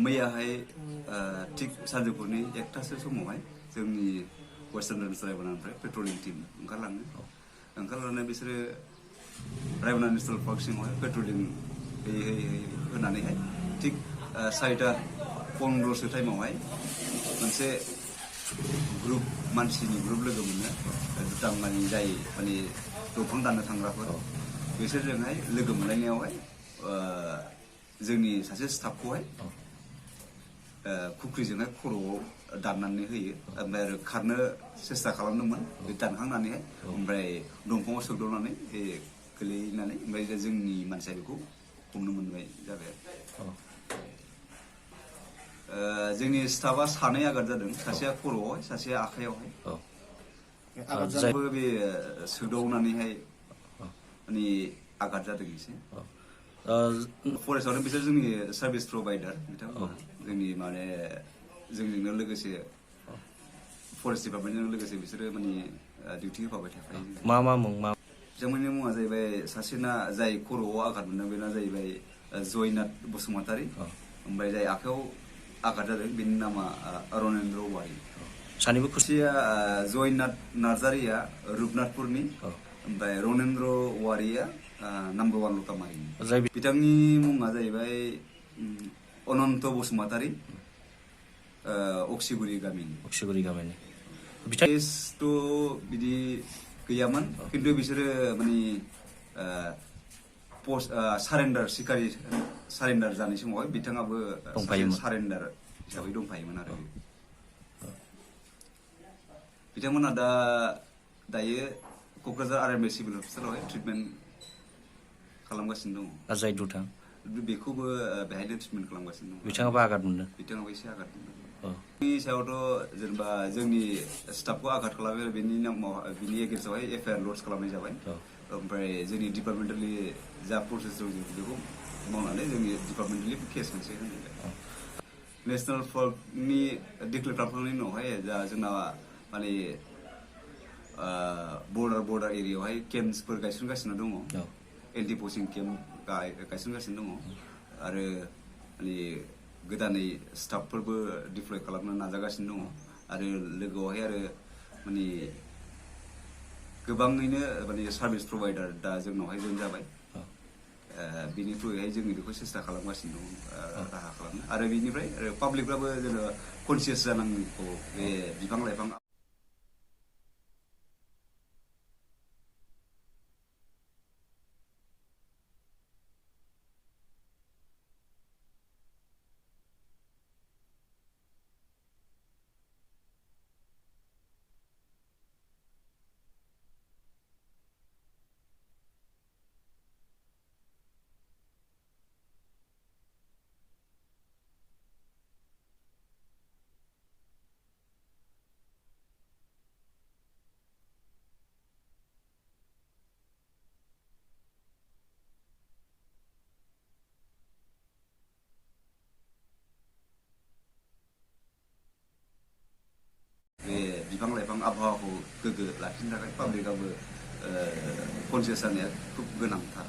मैयाहाय थिग सानजौफुनि 1टासो समावहाय जोंनि वेस्टार्न रेन्ज रायमनानिफ्राय पेट्रलिं टीम ओंखारलांनानै बिसोरो रायमना नेसनेल पार्क सिङावहाय पेट्रलिं होनानैहाय थिग 4:15 टाइमावहाय मोनसे ग्रुप मानसिनि ग्रुप लोगो मोनो दुथां जाय माने दंफां दाननो थांग्राफोर बिसोरजोंहाय लोगो मोनलायनायावहाय जोंनि सासे स्टाफखौहाय खुख्रिजोंहाय खर'आव दाननानै होयो ओमफ्राय आरो खारनो सेस्था खालामदोंमोन बे दानखांनानैहाय ओमफ्राय दंफाङाव सौदावनानै गोलैनानै ओमफ्राय जोंनि मानसिया बेखौ हमनो मोनबाय जाबाय जोंनि स्टाफआ 2 आघात जादों सासेया खर'आवहाय सासेया आखायावहाय आघातजोंबो बे सौदावनानैहाय माने आघात जादों एसे फरेस्टआवनो बिसोर जोंनि सार्भिस प्रोभाइडार बिथांमोना जोंनि माने जोंजोंनो लोगोसे फरेस्ट डिपार्टमेन्टजों लोगोसे बिसोरो माने डिउटि होफाबाय थाखायो मा मुं बिथांमोननि मुङा जाहैबाय सासेना जाय खर'आव आघात मोनदों बेना जाहैबाय जयनाथ बसुमतारी ओमफ्राय जाय आखायाव आघात जादों बेनि नामा रनेन्द्र औवारी सानैबो खुसिया जयनाथ नार्जारिया रुपनाथपुरनि ओमफ्राय रनेन्द्र औवारीया नाम्बार 1 लतामारिनि बिथांनि मुङा जाहैबाय अनन्त बसुमतारी अक्सिगुरि गामिनि टेस्ट बिदि गैयामोन खिन्थु बिसोरो माने सारेन्डार जानाय समावहाय बिथाङाबो सारेन्डार हिसाबै दंफायोमोन आरो बिथांमोना दायो क'क्राझार आर्मि सिभिल हस्पिटालावहाय ट्रिटमेन्ट खालामगासिनो दङ जाय दुथां बेखौबो बेहायनो ट्रिटमेन्ट खालामगासिनो दं बिथाङाबो आघात मोनदों बिथाङाबो एसे आघात मोनदों बेनि सायावथ' जेनेबा जोंनि स्टाफखौ आघात खालामो बेनि नामाव बिनि एगेन्स्टआवहाय एफआइआर लड्ज खालामनाय जाबाय ओमफ्राय जोंनि डिपार्टमेन्टेलि जा प्रसेस दं जों बेखौ मावनानै जोंनि डिपार्टमेन्टेलि केस मोनसे होनाय नेसनेल पार्कनि डिक्लेयार खालामखांनायनि उनावहाय जा जोंना माने बर्डार एरियायावहाय केम्पसफोर गायसनगासिनो दङ एन्टि पचिं केम्प गायसनगासिनो दङ आरो माने गोदानै स्टाफफोरबो डिप्लय खालामनो नाजागासिनो दङ आरो लोगोआवहाय आरो माने गोबाङैनो माने सार्भिस प्रभाइडार दा जोंनावहाय जइन जाबाय बिनि थ्रुयैहाय जोङो बेखौ सेस्था खालामगासिनो दं राहा खालामनो आरो बिनिफ्राय पाब्लिकफ्राबो जेनेबा कनसियास जानांगौ बे बिफां लाइफां बे बिफां लाइफां आबहावाखौ गोग्गो लाखिनो थाखाय पाब्लिकआबो कनसियास जानाया खुब गोनांथार